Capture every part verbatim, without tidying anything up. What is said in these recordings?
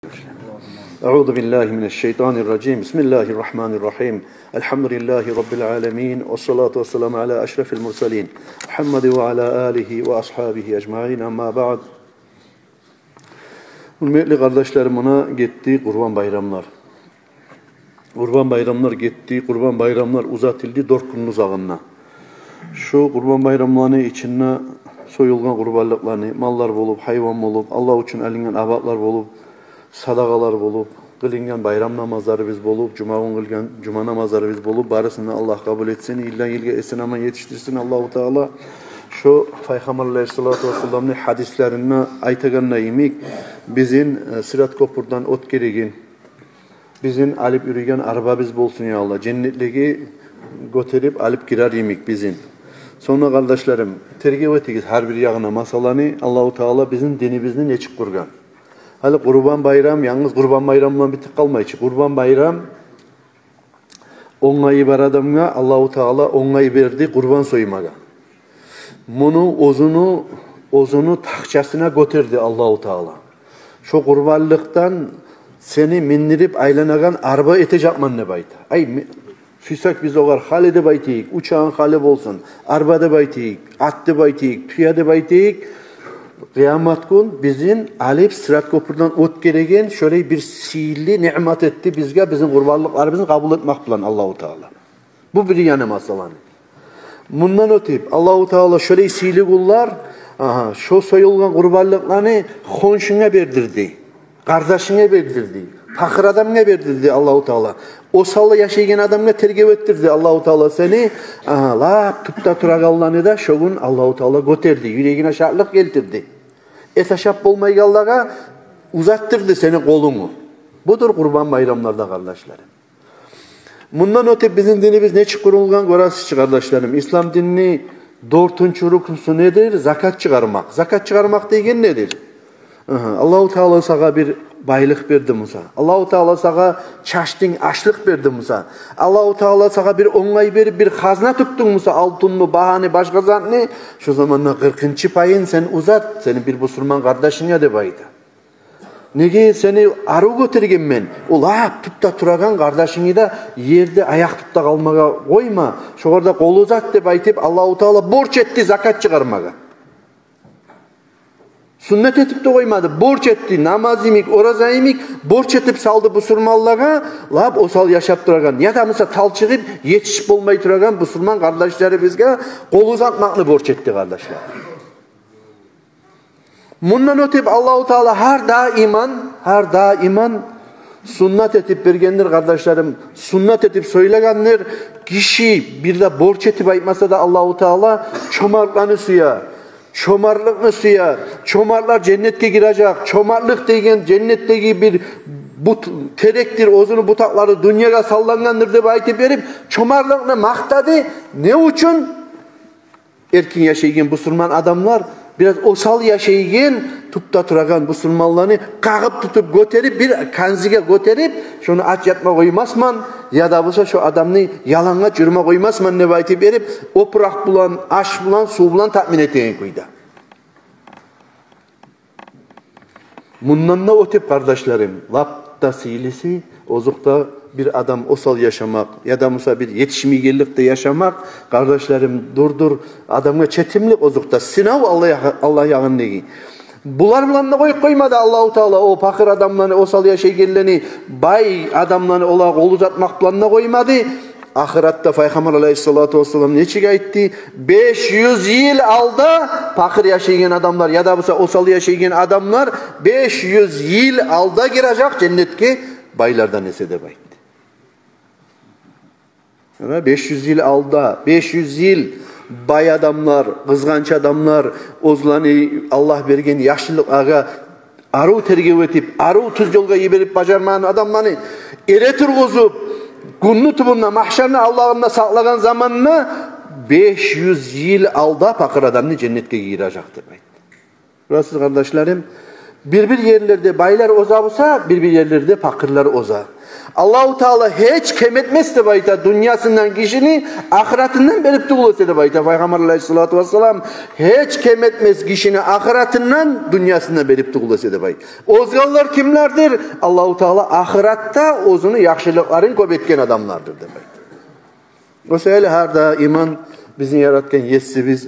أعوذ بالله من الشيطان الرجيم. بسم الله الرحمن الرحيم. الحمد لله رب العالمين. والصلاة والسلام على أشرف المرسلين محمد وعلى آله وأصحابه أجمعين. أما بعد. Гьюрметли къардашлар, муна гетди Къурбан байрамлар. Къурбан байрамлар гетди, Къурбан байрамлар узатылды дёрт гюнню узагъында. Шу Къурбан байрамланы ичинде союлгъан къурбанлыкъланы, маллар болуп, гьайван болуп, Аллагь учун алынгъан абатлар болуп, садагъалар болуп, къылынгъан байрам намазларыбыз болуп, жума гюн къылгъан жума намазларыбыз болуп, барысын да Аллагь къабул этсин, йылдан йылгъа эсен-аман етишдирсин Аллагьу Таала. Шу Пайхаммар алайгьиссалату вассаламны гьадислеринде айтагъаны йимик, бизин, э, сырат кёпюрден оьтгереген, бизин алып юрюйген арбабыз болсун, я Аллагь. Женнетлеге гётерип алып гирер йимик бизин. Сонг да, къардашларым, тергев этигиз гьар бир ягъына масъаланы, Аллагьу Таала бизин динибизни нечик къургъан. Гьали Къурбан байрам янгыз Къурбан байрам булан битип къалмай чы. Къурбан байрам онгайы бар адамгъа Аллагьу Таала онгай берди къурбан соймагъа. Муну оьзюню, оьзюню такъчасына гётерди Аллагьу Таала. Шо къурбанлыкъдан сени миндирип айланагъан арба этежекмен деп айта. Ай, ми-, сюйсек биз огъар хали деп айтайыкъ, учагъан хали болсун, арба деп айтайыкъ, ат деп айтайыкъ, тюе деп айтайыкъ. Къыямат гюн бизин алып сырат кёпюрден оьтгереген шолай бир сыйлы ниъмат этди бизге, бизин къурбанлыкъларыбызны къабул этмек булан Аллагьу Таала. Бу бир яны масъаланы. Мундан оьтюп, Аллагьу Таала шолай сыйлы гюнлер, агьа, шо союлгъан къурбанлыкъланы хоншунга бердирди, къардашынга бердирди, пакъыр адамгъа бердирди Аллагьу Таала. Осал яшайгъан адамгъа тергев этдирди Аллагьу Таала сени, агьа, лап тюпде турагъанланы да шо гюн Аллагьу Таала гётерди, юрегине шатлыкъ гелтирди. Эт ашап болмайгъанлагъа узатдырды сени къолунгну. Будур Къурбан байрамларда, къардашларым. Мундан оьтюп, бизин динибиз нечик къурулгъан, гёресиз чи, къардашларым. Ислам динни дёртюнчю рукнусу недир? Закат чыгъармакъ. Закат чыгъармакъ деген недир? Агьа, Аллагьу Таала сагъа бир байлыкъ берди буса, Аллагьу Таала сагъа чачдынг ашлыкъ берди буса, Аллагьу Таала сагъа бир онгай берип, бир хазна тутдунг буса, алтынны, багьаны, башгъа затны, шо заманда къыркъынчы пайын сен узат сени бир бусурман къардашынга деп айта. Неге, сени арив гётергенмен, о лап тюпде турагъан къардашынгны да ерде аякъ тюпде къалмагъа къойма, шогъар да къол узат деп айтып, Аллагьу Таала борч этди закат чыгъармагъа. Суннат этип де къоймады, борч этди, намаз йимик, ораза йимик борч этип салды бусурманлагъа, лап осал яшап турагъан, яда буса талчыгъып етишип болмай турагъан бусурман къардашларыбызгъа къол узатмакъны борч этди, къардашлар. Мундан оьтюп, Аллагьу Таала гьар даиман, гьар даиман суннат этип бергендир, къардашларым, суннат этип сёйлегендир. Гиши бир де борч этип айтмаса да, Аллагьу Таала чомартланы сюе, чомартлыкъны сюе, чомартлар женнетге гирежек, чомартлыкъ деген женнетдеги бир бут-, терекдир, оьзюню бутакълары дюньягъа саллангъандыр деп айтып берип, чомартлыкъны макътады. Не учун? Эркин яшайгъан бусурман адамлар бираз осал яшайгъан, тюпде турагъан бусурманланы къагъып тутуп гётерип, бир канзиге гётерип, шону ач ятма къоймасман, яда буса шо адамны ялангач юрюме къоймасман деп айтып берип, опуракъ булан, аш булан, сув булан таъмин этеген кюйде. Мундан да оьтюп, къардашларым, лап да сыйлысы, озокъда, бир адам осал яшамакъ, яда буса бир етишмейгенликде яшамакъ, къардашларым, дюр-дюр адамгъа четимлик, озокъда, сынав Аллагь, Аллагь ягъындагъы. Булар булан да къоюп къоймады Аллагьу Таала о пакъыр адамланы, осал яшайгъанланы, бай адамланы олагъа къол узатмакъ булан да къоймады. Ахыратда Пайхаммар алайгьиссалату вассалам нечик айтды? Беш юз йыл алда пакъыр яшайгъан адамлар, яда буса осал яшайгъан адамлар беш юз йыл алда гирежек женнетге байлардан эсе деп айтды. Ана, беш юз йыл алда, беш юз йыл бай адамлар, къызгъанч адамлар, оьзлени Аллагь берген яшлыкълагъа арив тергев этип, арив тюз ёлгъа йиберип бажармагъан адамланы эретургъузуп, гюнню тюбюнде, магьшарны авлагъында сакълагъан заманда беш юз йыл алда пакъыр адамны женнетге гийирежек деп айтды. Гёресиз, къардашларым, Бир-бир ерлерде байлар оза буса, бир-бир ерлерде пакъырлар оза. Аллагьу Таала гьеч кем этмес деп айта дюньясындан гишини ахыратындан берип тюгюл эсе деп айта Пайхаммар алайгьиссалату вассалам. Гьеч кем этмес гишини ахыратындан дюньясындан берип тюгюл эсе деп айта. Озгъанлар кимлердир? Аллагьу Таала ахыратда оьзюню яхшылыкъларын кёп этген адамлардыр деп айта. О саялы гьар да иман бизин яратгъан Есибиз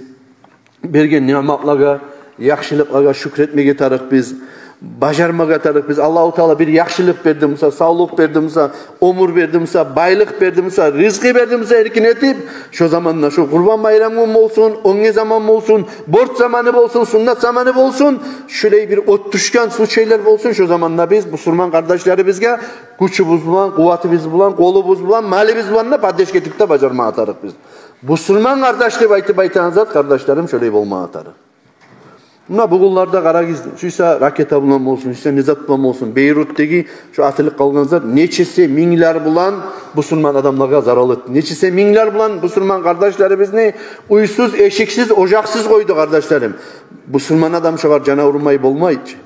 берген ниъматлагъа, яхшылыкълагъа шюкюр этмеге тарыкъбыз, бажармагъа тарыкъбыз. Аллагьу Таала бир яхшылыкъ берди буса, савлукъ берди буса, оьмюр берди буса, байлыкъ берди буса, ризкъы берди буса эркин этип, шо заманда шо Къурбан байрам гюн болсун, оьнге заман болсун, борч заманы болсун, суннат заманы болсун, шулай бир оьтюшген случайлар болсун, шо заманда биз бусурман къардашларыбызгъа гючюбюз булан, къуватыбыз булан, къолубуз булан, малыбыз булан да поддержка этип де бажармагъа тарыкъбыз. Бусурман къардаш деп айтып айтагъан зат, къардашларым, шолай болмагъа тарыкъ. Муна бугюнлерде къарагъыз, сюйсе ракета булан болсун, сюйсе не зат булан болсун, Бейрутдагъы шо атылып къалгъан зат нечесе минглер булан бусурман адамлагъа зарал этди. Нечесе минглер булан бусурман къардашларыбызны уьйсюз, эшиксиз, ожакъсыз къойду, къардашларым. Бусурман адам шогъар жаны авурмай болмай чы.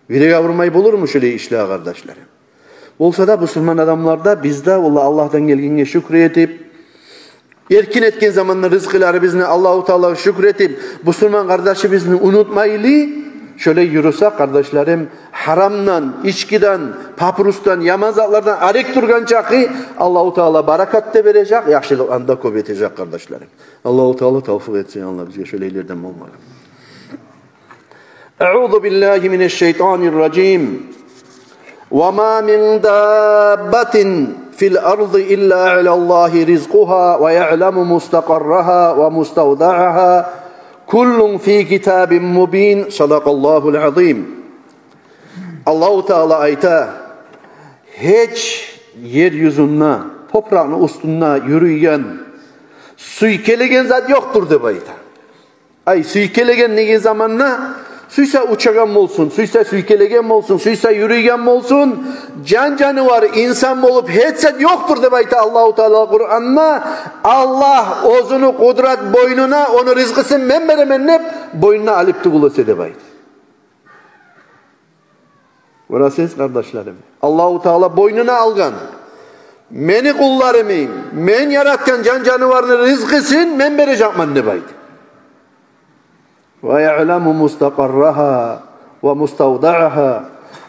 Юреги авурмай болурму шолай ишлеге, къардашларым? Болса да бусурман адамлар да, биз де, валлагь, Аллагьдан гелгенге шюкюр этип, эркин этген заманда ризкъыларыбызны Аллагьу Таалагъа шюкюр этип, бусурман къардашыбызны унутмайлы, шолай юрюсек, къардашларым, гьарамдан, ичкиден, папирусдан, яман затлардан арек тургъан чакъы Аллагьу Таала баракат да бережек, яхшылыкъланы да кёп этежек, къардашларым. Аллагьу Таала тавфикъ этсин, Аллагь, бизге шолайлардан болмагъа. أعوذ بالله من الشيطان الرجيم. وما من دابة في الأرض إلا على الله رزقها ويعلم مستقرها ومستودعها كل في كتاب مبين. صدق الله العظيم. Аллагьу Таала айта: «Гьеч ер юзюнде, топуракъны уьстюнде юрюйген, сюйкелеген зат ёкъдур», — деп айта. Ай, сюйкелеген деген заманда, сюйсе учагъан болсун, сюйсе сюйкелеген болсун, сюйсе юрюйген болсун, жан-жанывар, инсан болуп гьеч зат ёкъдур деп айта Аллагьу Таала Къуранда. Аллагь оьзюню къудрат бойнуна ону ризкъысын мен беремен деп бойнуна алып тюгюл эсе деп айта. Гёресиз, къардашларым, Аллагьу Таала бойнуна алгъан: «Мени къулларымны, мен яратгъан жан-жаныварны ризкъысын мен бережекмен», — деп айта. «ويعلم مستقرها ومستودعها».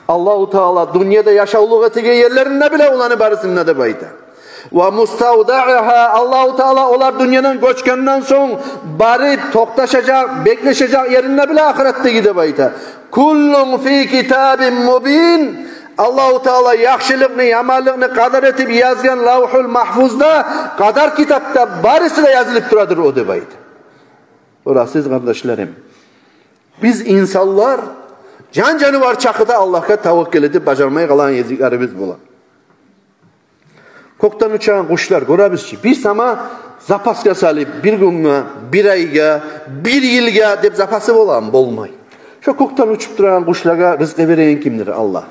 Аллагьу Таала дюньяда яшавлукъ этеген ерлерин де биле, оланы барысын да деп айта. «ومستودعها», Аллагьу Таала олар дюньядан гёчгенден сонг барып токъташажакъ, беклешежек ерин де биле ахыратдагъы деп айта. «كل في كتاب مبين». Аллагьу Таала яхшылыкъны, яманлыкъны къадар этип язгъан Лавгьул Магьфузда, къадар китапда барысы да язылып турадыр о деп айта. Гёресиз, къардашларым, биз инсанлар жан-жанывар чакъы да Аллагьгъа таваккал этип бажармай къалагъан ерлерибиз бола. Кёкден учагъан къушлар, гёребиз чи, бир сама запасгъа салып, бир гюнге, бир айгъа, бир йылгъа деп запасы боламы? Болмай. Шо кёкден учуп турагъан къушлагъа ризкъы береген кимдир? Аллагь.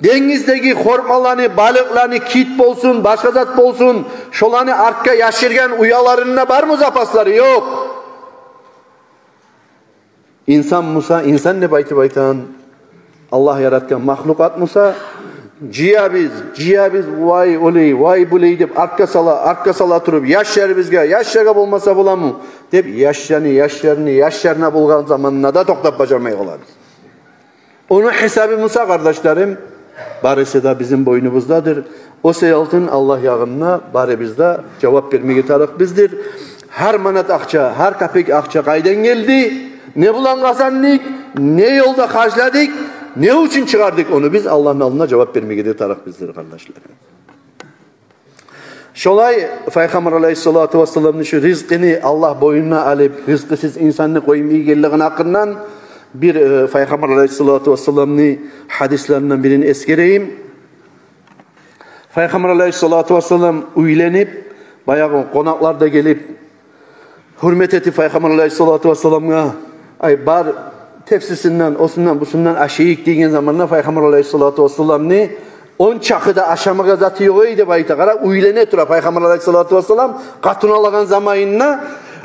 Денгиздеги хормаланы, балыкъланы, кит болсун, башгъа зат болсун, шоланы артгъа яшыргъан уяларында бармы запаслары? Ёкъ. Инсан буса, инсан деп айтып айтагъан, Аллагь яратгъан махлукъат буса, жыябыз, жыябыз, вай олай, вай булай деп, артгъа сала, артгъа сала туруп, яшларыбызгъа, яшларгъа болмаса боламы деп, яшланы, яшланы, яшларына болгъан заманына да токътап бажармай къалабыз. Ону гьисабы буса, къардашларым, барысы да бизин бойнубуздадыр. О саялы Аллагь ягъында барыбыз да жавап бермеге тарыкъбыздыр. Гьар манат акъча, гьар капек акъча къайдан гелди, не булан къазандыкъ, не ёлда харжладыкъ, не учун чыгъардыкъ, ону биз Аллагьны алдында жавап бермеге де тарыкъбыздыр, къардашларым. Шолай Пайхаммар алайгьиссалату вассаламны шу ризкъыны Аллагь бойнуна алып, ризкъысыз инсанны къоймайгъанлыгъыны гьакъындан бир, э, Пайхаммар алайгьиссалату вассаламны гьадислеринден бирин эсгерейим. Пайхаммар алайгьиссалату вассалам уьйленип, баягъы къонакълар да гелип, гьюрмет этип Пайхаммар алайгьиссалату вассаламгъа, ай, бар, тепсисинден, осундан, бусундан ашайыкъ деген заманда Пайхаммар алайгьиссалату вассаламны ончакъы да ашамагъа заты ёкъ эди деп айта. Къара, уьйлене тура Пайхаммар алайгьиссалату вассалам, къатын алагъан заманында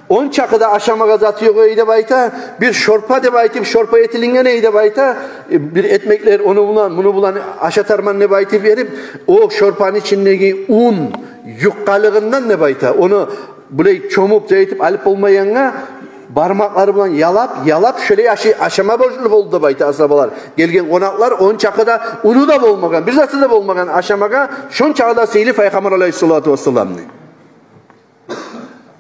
Он чакъы да ашамагъа заты ёкъ эди деп айта. Бир шорпа деп айтып, шорпа этилинген эди деп айта. Э, бир этмеклер, ону булан, муну булан ашатарман деп айтып берип, о шорпаны ичиндеги ун юкъалыгъындан деп айта. Ону булай чомуп, зат этип алып болмайгъангъа, бармакълары булан ялап, ялап, шолай ашы-, ашама борчлу болду деп айта асгьабалар. Гелген къонакълар, он чакъы да уну да болмагъан, бир заты да болмагъан ашамагъа, шон чакъы да сыйлы Пайхаммар алайгьиссалату вассаламны.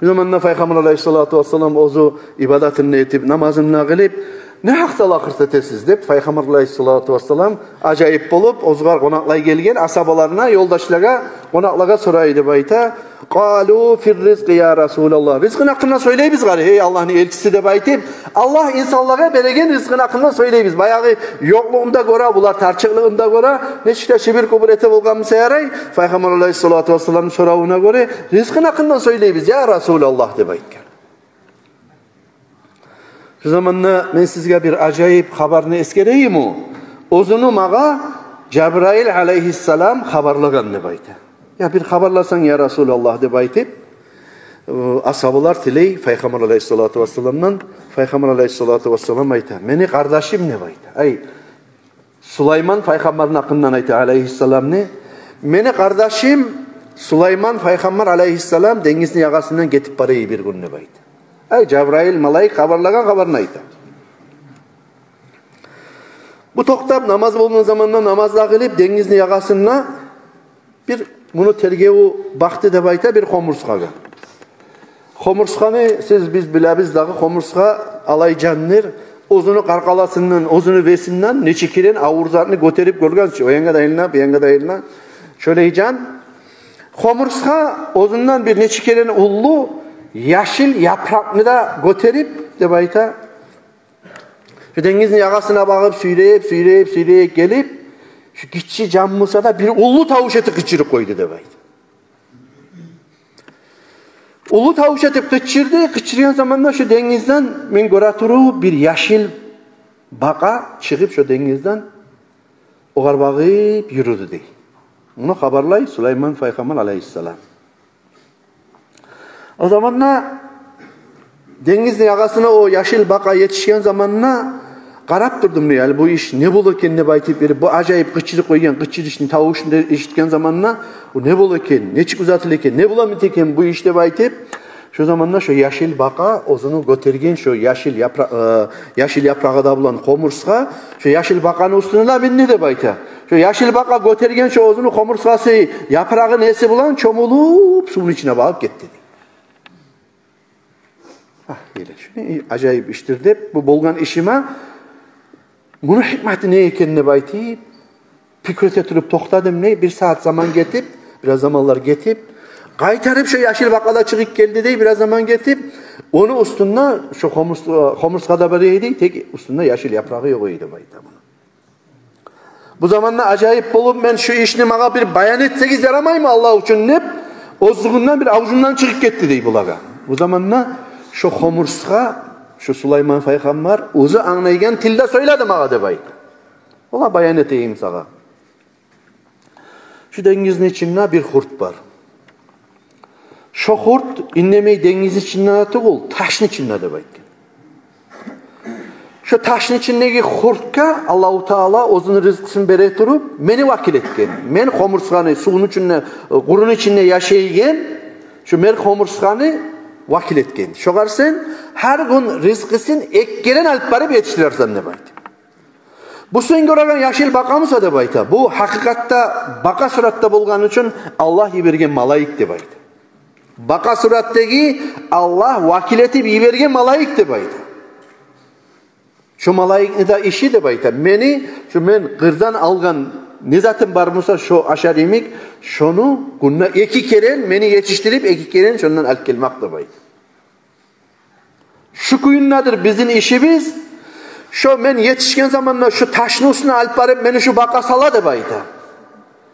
Бир заманда Пайхаммар алайгьиссалату вассалам оьзю ибадатын да этип, намазын да къылып, «Не гьакъда лакъыр этесиз?» — деп, Пайхаммар алайгьиссалату вассалам ажайып болуп, оьзюгер къонакълай гелген асгьабаларына, ёлдашлагъа, къонакълагъа сорай деп айта. «Къалу фир ризкъи, я Расулаллагь». «Ризкъыны гьакъында сёйлейбиз гьали, гьей Аллагьны элчиси», — деп айтып, Аллагь инсанлагъа береген ризкъыны гьакъында сёйлейбиз. Баягъы ёкълугъун да гёре, булар тарчыкълыгъын да гёре, нечик де шибир-кубур эте болгъан буса ярай, Пайхаммар алайгьиссалату вассаламны соравуна гёре, «Ризкъыны гьакъында сёйлейбиз, я Расулаллагь», — деп айтгъан. Шу заманда мен сизге бир ажайып хабарны эсгерейимми? Оьзюню магъа Жабраил алайгьиссалам хабарлагъан деп айта. «Я бир хабарласанг, я Расулаллагь», — деп айтып, э, асгьабалар тилей Пайхаммар алайгьиссалату вассаламдан. Пайхаммар алайгьиссалату вассалам айта: «Мени къардашым», — деп айта. Ай, Сулайман пайхаммарны гьакъындан айта, алайгьиссаламны. «Мени къардашым Сулайман пайхаммар алайгьиссалам денгизни ягъасындан гетип бара эди бир гюн», — деп айта. Ай, Жабраил малайик хабарлагъан хабарны айта. Бу токътап, намаз болгъан заманда намаз да къылып, денгизни ягъасында бир, муну тергевю бакъды деп айта, бир хомурсгъагъа. Хомурсгъаны сиз, биз билебиз дагъы, хомурсгъа алай жандыр, оьзюню къаркъарасындан, оьзюню весинден нече керен авур затны гётерип гёргенсиз чи, о янгъа да айлана, бу янгъа да айлана. Шолай жан. Хомурсгъа оьзюнден бир нече керен уллу яшыл япыракъны да гётерип, деп айта, шу денгизни ягъасына багъып, сюйреп, сюйреп, сюйреп гелип, шу гиччи жан буса да, бир уллу тавуш этип къычырып къойду, деп айта. Уллу тавуш этип къычырды. Къычыргъан заманда шу денгизден мен гёре туруп бир яшыл бакъа чыгъып шу денгизден огъар багъып юрюдю, дей. Муну хабарлай Сулайман пайхаммар алайгьиссалам. О заманда денгизни ягъасына о яшыл бакъа етишген заманда къарап турдум, дей, гьали бу иш не бола экен деп айтып берип, бу ажайып къычырып къойгъан къычырышны, тавушну эшитген заманда, бу не бола экен, нечик узатыла экен, не бола экен бу иш деп айтып, шо заманда шо яшыл бакъа оьзюню гётерген шо яшыл япра-, э, яшыл япырагъы да булан хомурсгъа, шо яшыл бакъаны уьстюне де минди деп айта. Шо яшыл бакъа гётерген шо оьзюню хомурсгъасы, япырагъы, неси булан чомулуп сувну ичине багъып гетди, дей. Агь, геле, шуну ажайып ишдир деп, бу болгъан ишиме, муну гьикматы не экен деп айтып, пикру эте туруп токътадым, дей, бир сагьат заман гетип, бираз заманлар гетип, къайтарып шо яшыл бакъа да чыгъып гелди, дей, бираз заман гетип, ону уьстюнде шо хомурс-, хомурсгъа да бар эди, тек уьстюнде яшыл япырагъы ёкъ эди деп айта муну. Бу заманда ажайып болуп, мен шу ишни магъа бир баян этсегиз ярамаймы, Аллагь учун деп, оьзлюгюнден бир авзумдан чыгъып гетди, дей, булагъа. Бу заманда шо хомурсгъа, шо Сулайман пайхаммар оьзю англайгъан тилде сёйледи магъа деп айта. Валлагь, баян этейим сагъа. Шу денгизни ичинде бир хурт бар. Шо хурт индемей денгизни ичинде де тюгюл, ташны ичинде, деп айтгъан. Шо ташны ичиндеги хуртгъа Аллагьу Таала оьзюню ризкъысын бере туруп, мени вакил этген. Мен хомурсгъаны, сувну ичинде, къуруну ичинде яшайгъан, шо мен хомурсгъаны вакил этген. Шогъар сен гьар гюн ризкъысын эки керен алып барып етишдирерсен, деп айта. Бу сен гёреген яшыл бакъа буса, деп айта, бу гьакъыкъатда бакъа суратда болгъаны учун Аллагь йиберген малайик, деп айта. Бакъа суратдагъы Аллагь вакил этип йиберген малайик, деп айта. Шо малайикни де иши, деп айта, мени, шо мен къырдан алгъан не затым бар буса, шо ашар йимик, шону гюнде эки керен мени етишдирип, эки керен шондан алып гелмек, деп айта. Шу кюйде дир бизин ишибиз. Шо мен етишген заманда шо ташны уьстюне алып барып, мени шо бакъа сала, деп айта.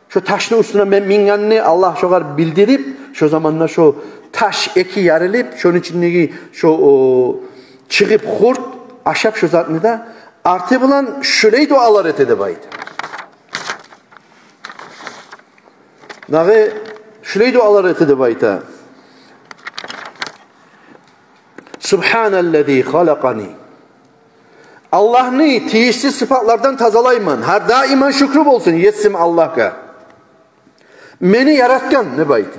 Шо ташны уьстюне мен мингенни Аллагь шогъар билдирип, шо заманда шо таш эки ярылып, шону ичиндеги шо, о, чыгъып хурт ашап шо затны да, арты булан шулай дуалар эте, деп айта. Дагъы шулай дуалар эте, деп айта. Субгьаналлази халакъани. Аллагьны тийишсиз сыпатлардан тазалайман. Гьар даиман шюкрю болсун Есим Аллагьгъа. Мени яратгъан деп айта.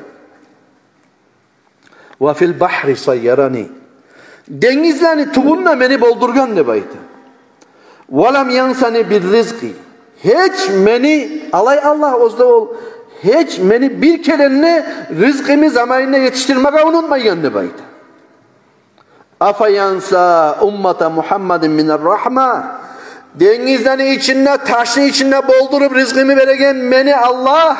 Ва фил багьри сайярани. Денгизлени тюбюнде мени болдургъан деп айта. Ва лам янсани бир ризкъи. Гьеч мени, алай Аллагь оьзю де ол, гьеч мени бир керен де ризкъымны заманында етишдирмеге унутмайгъан деп айта. Афа янса уммата Мугьаммадин минар рагьма. Денгизлени ичинде, ташны ичинде болдуруп ризкъымны береген мени Аллагь,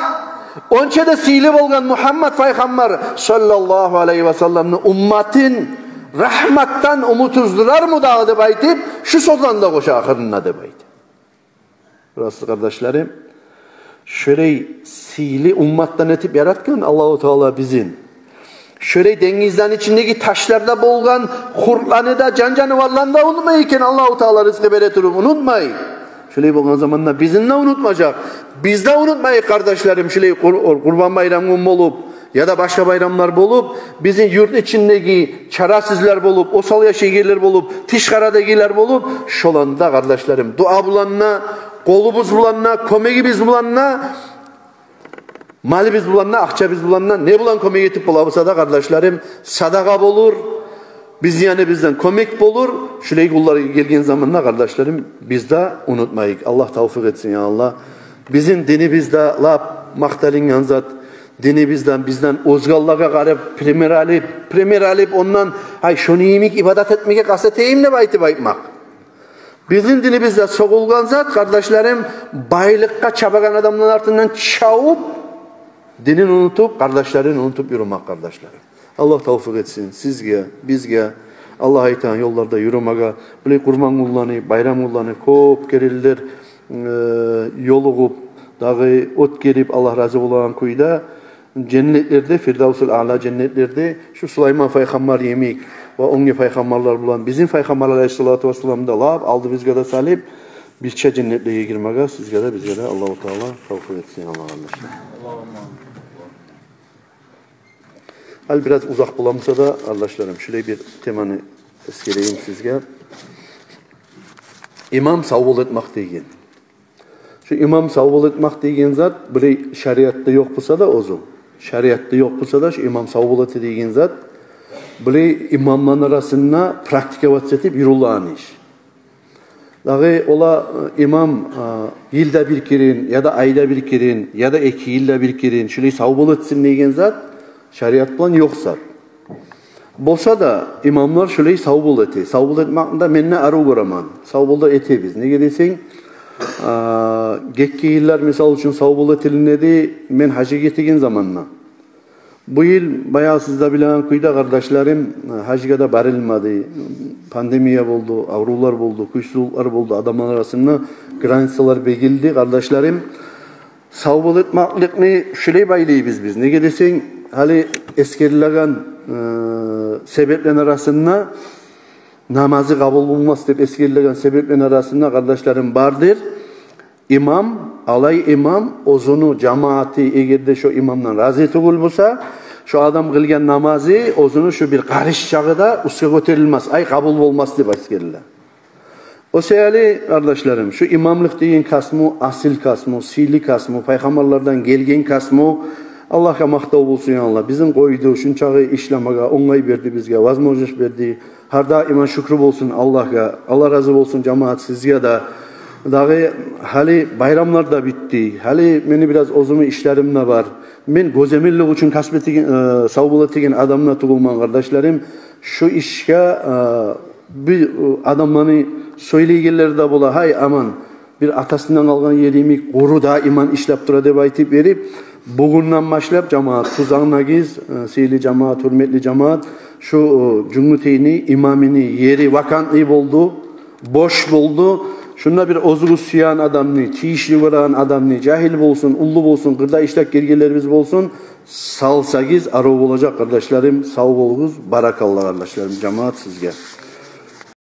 онча да сыйлы болгъан Мугьаммад пайхаммар саллаллагьу алайгьи васалламны умматын рагьматдан умут уздурармы дагъы деп айтып, шу сёзлени де къоша ахырына деп айта. Бурасы, къардашларым, шолай сыйлы умматдан этип яратгъан Аллагьу Таала бизин. Шолай денгизлени ичиндеги ташларда болгъан къуртланы да, жан-жаныварланы да унутмай экен Аллагьу Таала ризкъы бере туруп, унутмай. Шолай болгъан заманда бизин де унутмажакъ. Биз де унутмайыкъ, къардашларым, шолай Къур-, Къурбан байрам гюн болуп, яда башгъа байрамлар болуп, бизин юрт ичиндеги чарасызлар болуп, осал яшайгъанлар болуп, тышгъарадагъылар болуп, шоланы да, къардашларым, дуа булан да, къолубуз булан да, кёмегибиз булан да, малыбыз булан да, акъчабыз булан да, не булан кёмек этип бола буса да, къардашларым, садагъа болур, бизин яныбыздан кёмек болур. Шолай гюнлер гелген заманда, къардашларым, биз де унутмайыкъ. Аллагь тавфикъ этсин, я Аллагь. Бизин динибизде лап макъталынгъан зат, динибизден, бизден оьзгелагъа къарап, пример алып, пример алып, ондан, ай, шону йимик ибадат этмеге къаст этейим деп айтып айтмакъ. Бизин динибизде сёгюлген зат, къардашларым, байлыкъгъа чабагъан адамланы артындан чабып, динин унутуп, къардашларын унутуп юрюмек, къардашларым. Аллагь тавфикъ этсин сизге, бизге, Аллагь айтагъан ёлларда юрюмеге. Булай къурбан гюнлени, байрам гюнлени кёп керенлер, э, ёлугъуп, дагъы оьтгерип, Аллагь рази болагъан кюйде женнетлерде, Фирдавсул Аъла женнетлерде, шу Сулайман пайхаммар йимик ва оьнге пайхаммарлар булан, бизин пайхаммар алайгьиссалату вассаламны да лап алдыбызгъа да салып, бирче женнетлеге гирмеге сизге де, бизге де Аллагьу Таала тавфикъ этсин, Аллагь, къардашлар. Гьали бираз узакъ бола буса да, къардашларым, шулай бир теманы эсгерейим сизге. Имам савбол этмек деген. Шу имам савбол этмек деген зат, булай шариатда ёкъ буса да оьзю, шариатда ёкъ буса да, шу имам савбол эте деген зат, булай имамланы арасында практиковаться этип юрюлеген иш. Дагъы ола, э, имам, э, йылда бир керен, яда айда бир керен, яда эки йылда бир керен шулай савбол этсин деген зат шариат булан ёкъ зат. Болса да, имамлар шулай савбол эте. Савбол этмекни де мен де арив гёремен. Савбол да этебиз. Неге десенг, э, гетген йыллар, мисал учун, савбол этилине эди мен гьажгъа гетеген заманда. Бу йыл, баягъы сиз де билеген кюйде, къардашларым, гьажгъа да барылмады. Пандемия болду, аврувлар болду, кюйсюзлюклер болду, адамлар арасында границалар бегилди, къардашларым. Савбол этмекликни шулай байлайбыз биз. Неге десенг, гьали эсгерилеген, э, себеплени арасында, намазы къабул болмас деп эсгерилеген себеплени арасында, къардашларым, бардыр. Имам, алай имам оьзюню жамааты, эгер де шо имамдан рази тюгюл буса, шо адам къылгъан намазы оьзюню шо бир къарыш чагъы да уьстге гётерилмес, ай, къабул болмас деп айтгъанлар. О саялы, къардашларым, шо имамлыкъ деген касбу, асил касбу, сыйлы касбу, пайхаммарлардан гелген касбу. Аллагьгъа макътав болсун, я Аллагь, бизин къойду, шунчакъы ишлемеге онгай берди бизге, возможность берди. Гьар даиман шюкрю болсун Аллагьгъа. Аллагь рази болсун, жамаат, сизге де. Дагъы гьали байрамлар да битди. Гьали мени бираз оьзюмню ишлерим де бар. Мен гёземеллик учун касбу этеген, э, савбол этеген адам да тюгюлмен, къардашларым. Шу ишге, э, бир, э, адамланы сёйлейгенлер де бола, гьай, аман, бир атасындан къалгъан ер йимик къуру даиман ишлеп тура деп айтып берип, бугюнден башлап, жамаат, тюз англагъыз, э, сыйлы жамаат, гьюрметли жамаат, шу, э, Жюнгютейни имамыны ери вакантный болду, бош болду. Шунда бир оьзюгюз сюеген адамны, тийишли гёреген адамны, жагьил болсун, уллу болсун, къырда ишлеп гелгенлерибиз болсун, салсагъыз, арив болажакъ, къардашларым. Сав болугъуз, баракалла, къардашларым, жамаат, сизге.